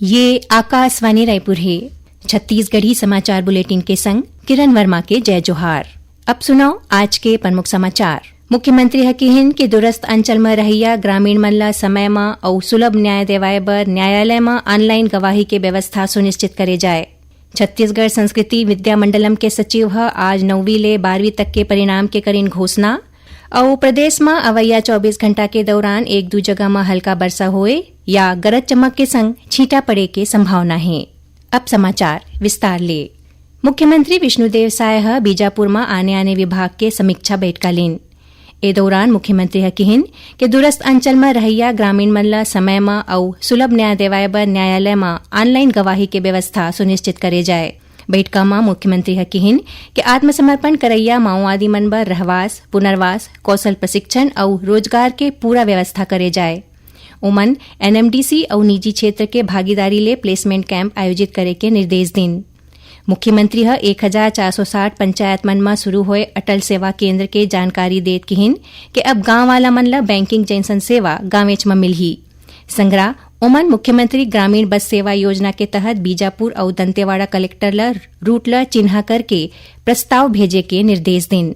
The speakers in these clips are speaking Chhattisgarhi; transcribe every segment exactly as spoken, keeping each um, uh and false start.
ये आकाशवाणी रायपुर हे। छत्तीसगढ़ी समाचार बुलेटिन के संग किरण वर्मा के जय जोहार। अब सुनव आज के प्रमुख समाचार। मुख्यमंत्री ह किहिन कि दूरस्थ अंचल म रहइया ग्रामीण मन ल समय म अउ सुलभ न्याय देवाय बर न्यायालय म online गवाही के व्यवस्था सुनिश्चित करे जाय। छत्तीसगढ़ संस्कृति विद्या मंडलम के सचिव ह आज नौवीं ले बारहवीं तक के परिणाम के करिन घोषणा। अउ प्रदेश म अवइया चौबीस घंटा के दौरान एक दू जगह म हल्का बरसा होए या गरज चमक के संग छींटा पड़े के संभावना हे। अब समाचार विस्तार ले। मुख्यमंत्री विष्णुदेव साय ह बीजापुर म आने-आने विभाग के समीक्षा बैठका लीन। ए दौरान मुख्यमंत्री ह किहिन के दूरस्थ अंचल म रहइया ग्रामीण मन ल समय म अउ सुलभ न्याय देवाय बर न्यायालय म online गवाही के व्यवस्था सुनिश्चित करे जाय। बैठका म मुख्यमंत्री ह किहिन के आत्मसमर्पण करइया माओवादी मन बर रहवास, पुनर्वास, कौशल प्रशिक्षण अउ रोजगार के पूरा व्यवस्था करे जाय। ओमन एनएमडीसी अउ निजी क्षेत्र के भागीदारी ले placement camp आयोजित करे के निर्देश दीन। मुख्यमंत्री ह एक हजार चार सौ साठ पंचायत मन म शुरू होए अटल सेवा केंद्र के जानकारी देत किहिन के अब गांव वाला मन ल बैंकिंग जइसन सेवा गांवेच म मिलही। संगरा ओमन मुख्यमंत्री ग्रामीण बस सेवा योजना के तहत बीजापुर अउ दंतेवाड़ा कलेक्टर ल रूट ल चिन्हा करके प्रस्ताव भेजे के निर्देश दीन।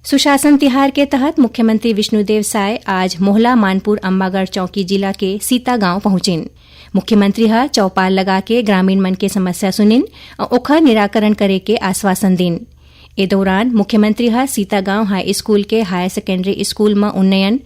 सुशासन तिहार के तहत मुख्यमंत्री विष्णुदेव साय आज मोहला मानपुर अम्बागढ़ चौकी जिला के सीता गांव पहुंचिन। मुख्यमंत्री ह चौपाल लगा के ग्रामीण मन के समस्या सुनिन अउ ओखर निराकरण करे के आश्वासन दीन। ए दौरान मुख्यमंत्री ह सीता गांव हाई स्कूल के हायर सेकेंडरी स्कूल म उन्नयन,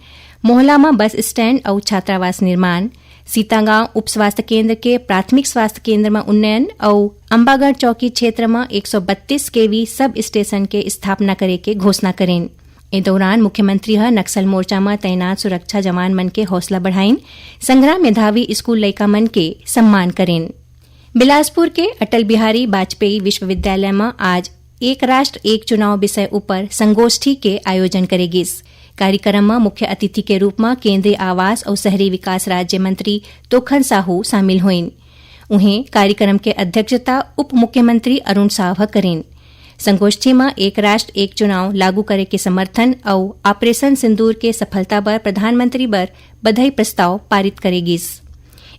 मोहला म बस स्टैंड अउ छात्रावास निर्माण, सीतागांव उप स्वास्थ्य केंद्र के प्राथमिक स्वास्थ्य केंद्र म उन्नयन अउ अम्बागढ़ चौकी क्षेत्र म एक सौ बत्तीस केवी सब स्टेशन के स्थापना करे के घोषणा करेन। ए दौरान मुख्यमंत्री ह नक्सल मोर्चा म तैनात सुरक्षा जवान मन के हौसला बढ़ाइन, संग्रा मेधावी स्कूल लइका मन के सम्मान करेन। बिलासपुर के अटल बिहारी वाजपेयी विश्वविद्यालय म आज एक राष्ट्र एक चुनाव विषय ऊपर संगोष्ठी के आयोजन करे गिस। कार्यक्रम म मुख्य अतिथि के रूप म केंद्रीय आवास अउ शहरी विकास राज्य मंत्री तोखन साहू शामिल होइन। उहें, कार्यक्रम के अध्यक्षता उप मुख्यमंत्री अरुण साव ह करिन। संगोष्ठी म एक राष्ट्र एक चुनाव लागू करे के समर्थन अउ ऑपरेशन सिंदूर के सफलता बर प्रधानमंत्री बर बधाई प्रस्ताव पारित करे गिस।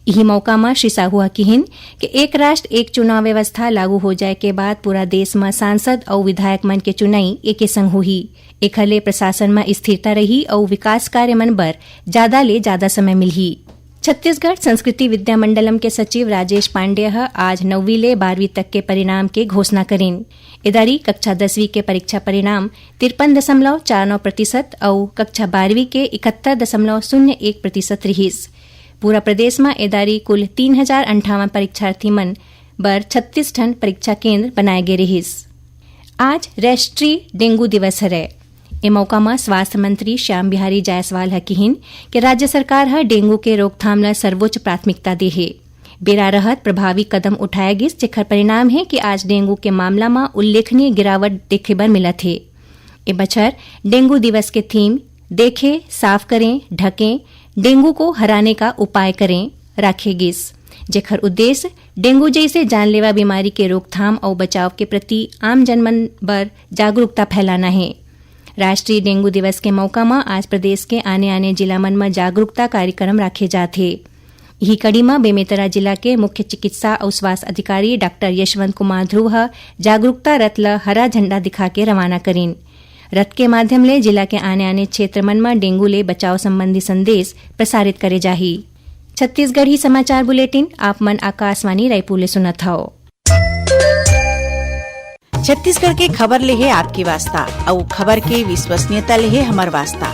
इही मौका म श्री साहू ह किहिन कि एक राष्ट्र एक चुनाव व्यवस्था लागू हो जाए के बाद पूरा देश म सांसद अउ विधायक मन के चुनाई एके संग होही। एखर ले प्रशासन म स्थिरता रही अउ विकास कार्य मन बर जादा ले जादा समय मिलही। छत्तीसगढ़ संस्कृति विद्या मंडलम के सचिव राजेश पांडेय ह आज नौवीं ले बारहवीं तक के परिणाम के घोषणा करिन। एदारी कक्षा दसवीं के परीक्षा परिणाम तिरपन दशमलव चार नौ प्रतिशत अउ कक्षा बारहवीं के इकहत्तर दशमलव शून्य एक प्रतिशत रिहिस। पूरा प्रदेश म एदारी कुल तीन हजार अंठावन परीक्षार्थी मन बर छत्तीस ठन परीक्षा केंद्र बनाए गे रिहिस। आज राष्ट्रीय डेंगू दिवस हरय। ए मौका म स्वास्थ्य मंत्री श्याम बिहारी जायसवाल ह किहिन कि राज्य सरकार ह डेंगू के रोकथाम ल सर्वोच्च प्राथमिकता दे हे। बेरा रहत प्रभावी कदम उठाए गिस, जेखर परिणाम हे कि आज डेंगू के मामला म उल्लेखनीय गिरावट देखे बर मिलत हे। ए बछर डेंगू दिवस के थीम देखें, साफ करें, ढकें, डेंगू को हराने का उपाय करें राखे गिस, जेखर उद्देश्य डेंगू जइसे जानलेवा बीमारी के रोकथाम अउ बचाव के प्रति आम जनमन बर जागरूकता फैलाना हे। राष्ट्रीय डेंगू दिवस के मौका म आज प्रदेश के आने-आने जिला मन म जागरूकता कार्यक्रम राखे जात हे। इही कड़ी म बेमेतरा जिला के मुख्य चिकित्सा अउ स्वास्थ्य अधिकारी डॉक्टर यशवंत कुमार ध्रुव ह जागरूकता रथ ल हरा झंडा दिखा के रवाना करिन। रथ के माध्यम ले जिला के आने-आने क्षेत्र मन म डेंगू ले बचाव संबंधी संदेश प्रसारित करे जाही। छत्तीसगढ़ी समाचार बुलेटिन आप मन आकाशवाणी रायपुर ले सुनत हव। छत्तीसगढ़ के खबर ले हे आपके वास्ता, अउ खबर के विश्वसनीयता ले हे हमर वास्ता।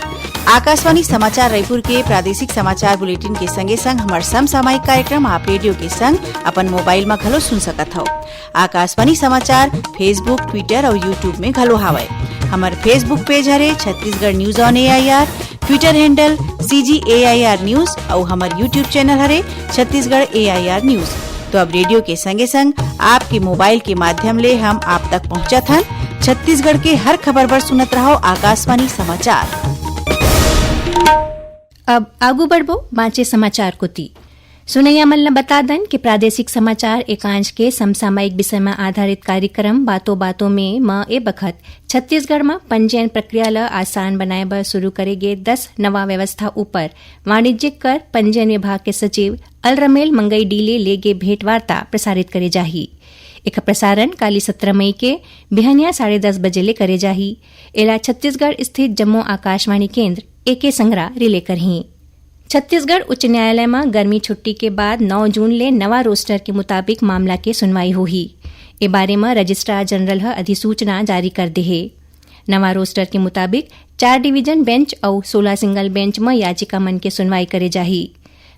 आकाशवाणी समाचार रायपुर के प्रादेशिक समाचार बुलेटिन के संगे संग हमर समसामयिक कार्यक्रम आप रेडियो के संग अपन मोबाइल म घलो सुन सकत हव। आकाशवाणी समाचार Facebook, Twitter अउ YouTube में घलो हावय। हमर Facebook पेज हरे Chhattisgarh news on AIR, Twitter handle CG AIR news अउ हमर YouTube चैनल हरे छत्तीसगढ़ एआईआर न्यूज। तो अब रेडियो के संगे संग आपके मोबाइल के माध्यम ले हम आप तक पहुंचत हन। छत्तीसगढ़ के हर खबर बर सुनत रहव आकाशवाणी समाचार। अब आगू बढ़बो बांचे समाचार कोती। सुनैया मन ल बता दन कि प्रादेशिक समाचार एकांश के समसामयिक विषय म आधारित कार्यक्रम बातों बातों में म ए बखत छत्तीसगढ़ म पंजीयन प्रक्रिया ल आसान बनाए बर शुरू करे गे दस नवा व्यवस्था ऊपर वाणिज्यिक कर पंजीयन विभाग के सचिव अलरमेल मंगई डी ले लेगे भेंटवार्ता प्रसारित करे जाही। एकर प्रसारण काली सत्रह मई के बिहनिया साढ़े दस बजे ले करे जाही। एला छत्तीसगढ़ स्थित जम्मो आकाशवाणी केंद्र एके संघरा रिले करही। छत्तीसगढ़ उच्च न्यायालय म गर्मी छुट्टी के बाद नौ जून ले नवा रोस्टर के मुताबिक मामला के सुनवाई होही। ए बारे म रजिस्ट्रार जनरल ह अधिसूचना जारी कर देहे। नवा रोस्टर के मुताबिक चार डिवीजन बेंच अउ सोलह सिंगल बेंच म याचिका मन के सुनवाई करे जाही।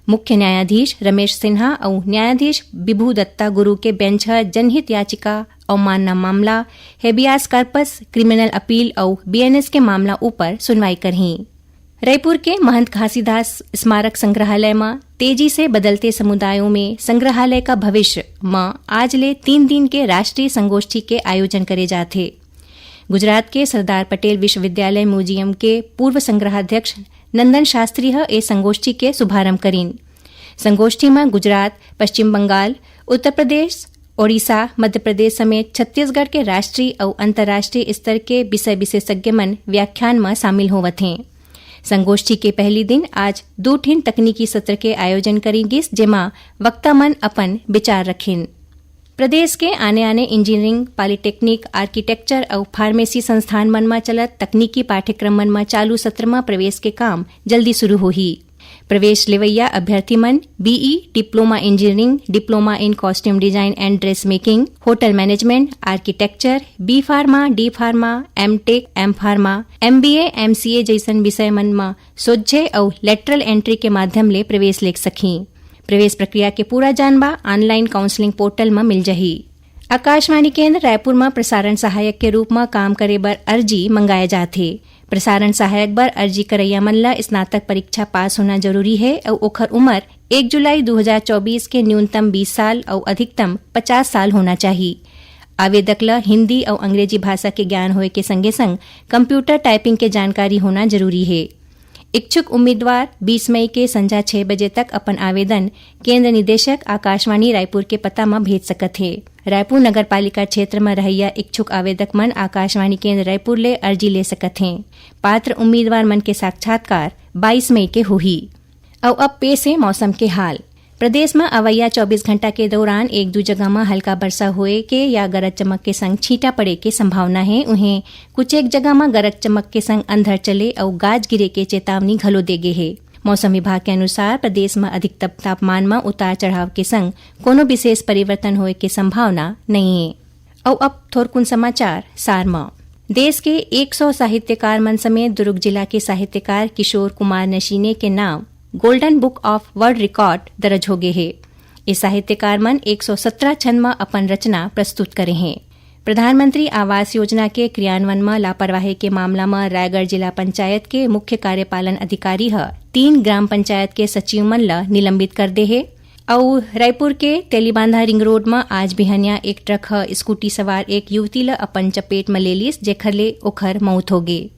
मुख्य न्यायाधीश रमेश सिन्हा अउ न्यायाधीश विभू दत्ता गुरु के बेंच ह जनहित याचिका, अवमानना मामला, हेबियास कार्पस, क्रिमिनल अपील अउ बीएनएस के मामला ऊपर सुनवाई करही। रायपुर के महंत घासीदास स्मारक संग्रहालय म तेजी से बदलते समुदायों में संग्रहालय का भविष्य म आज ले तीन दिन के राष्ट्रीय संगोष्ठी के आयोजन करे जाथे। गुजरात के सरदार पटेल विश्वविद्यालय म्यूजियम के पूर्व संग्रहाध्यक्ष नंदन शास्त्री ह ए संगोष्ठी के शुभारंभ करीन। संगोष्ठी म गुजरात, पश्चिम बंगाल, उत्तर प्रदेश, ओडिशा, मध्य प्रदेश समेत छत्तीसगढ़ के राष्ट्रीय अउ अंतर्राष्ट्रीय स्तर के विषय विशेषज्ञ मन व्याख्यान म शामिल होवत हें। संगोष्ठी के पहली दिन आज दू ठिन तकनीकी सत्र के आयोजन करी गिस, जेमा वक्ता मन अपन विचार रखिन। प्रदेश के आने-आने इंजीनियरिंग, पॉलिटेक्निक, आर्किटेक्चर अउ फार्मेसी संस्थान मन म चलत तकनीकी पाठ्यक्रम मन म चालू सत्र म प्रवेश के काम जल्दी शुरू होही। प्रवेश लेवैया अभ्यर्थी मन BE, diploma engineering, diploma in costume design and dress making, hotel management, architecture, B pharma, D pharma, M tech, M pharma, MBA, MCA जइसन विषय मन म सोझे अउ lateral entry के माध्यम ले प्रवेश ले सकही। प्रवेश प्रक्रिया के पूरा जानबा online counselling portal म मिल जही। आकाशवाणी केंद्र रायपुर म प्रसारण सहायक के रूप म काम करे बर अर्जी मंगाए जाथे। प्रसारण सहायक बर अर्जी करइया मन ल स्नातक परीक्षा पास होना जरूरी हे अउ ओखर उमर एक जुलाई दू हजार चौबीस के न्यूनतम बीस साल अउ अधिकतम पचास साल होना चाही। आवेदक ल हिंदी अउ अंग्रेजी भाषा के ज्ञान होए के संगे संग कंप्यूटर टाइपिंग के जानकारी होना जरूरी हे। इच्छुक उम्मीदवार बीस मई के संझा छह बजे तक अपन आवेदन केंद्र निदेशक आकाशवाणी रायपुर के पता म भेज सकत हे। रायपुर नगर पालिका क्षेत्र म रहइया इच्छुक आवेदक मन आकाशवाणी केंद्र रायपुर ले अर्जी ले सकत हें। पात्र उम्मीदवार मन के साक्षात्कार बाईस मई के होही। अउ अब पेश हे मौसम के हाल। प्रदेश म अवइया चौबीस घंटा के दौरान एक दू जगह म हल्का बरसा होए के या गरज चमक के संग छींटा पड़े के संभावना हे। उहें, कुछ एक जगह म गरज चमक के संग अंधर चले अउ गाज गिरे के चेतावनी घलो दे गे हे। मौसम विभाग के अनुसार, प्रदेश म अधिकतम तापमान म उतार चढ़ाव के संग कोनो विशेष परिवर्तन होए के संभावना नइ हे। अउ अब थोरकुन समाचार सार म। देश के एक सौ साहित्यकार मन समेत दुर्ग जिला के साहित्यकार किशोर कुमार नशीने के नाम Golden Book of World Record दर्ज होगे हे। ये साहित्यकार मन एक सौ सत्रह छंद म अपन रचना प्रस्तुत करे हें। प्रधानमंत्री आवास योजना के क्रियान्वयन म लापरवाही के मामला म रायगढ़ जिला पंचायत के मुख्य कार्यपालन अधिकारी ह तीन ग्राम पंचायत के सचिव मन ल निलंबित कर दे हे। अउ रायपुर के तेलीबांधा रिंग रोड म आज बिहनिया एक ट्रक ह स्कूटी सवार एक युवती ल अपन चपेट म ले लिस, जेखर ले ओखर मौत हो गे।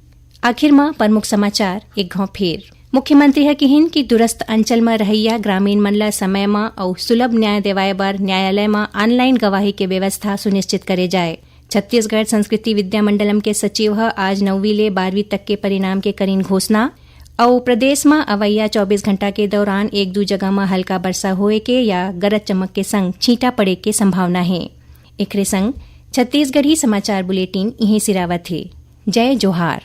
आखिर म प्रमुख समाचार एक घाव फेर। मुख्यमंत्री ह किहिन कि दूरस्थ अंचल म रहइया ग्रामीण मन ल समय म अउ सुलभ न्याय देवाय बर न्यायालय म ऑनलाइन गवाही के व्यवस्था सुनिश्चित करे जाए। छत्तीसगढ़ संस्कृति विद्या मंडलम के सचिव ह आज नौवीं ले बारहवीं तक के परिणाम के करीन घोषणा। अउ प्रदेश म अवइया चौबीस घंटा के दौरान एक दू जगह म हल्का बरसा होए के या गरज चमक के संग छींटा पड़े के संभावना हे। एकरे संग छत्तीसगढ़ी समाचार बुलेटिन इहें सिरावत हे। जय जोहार।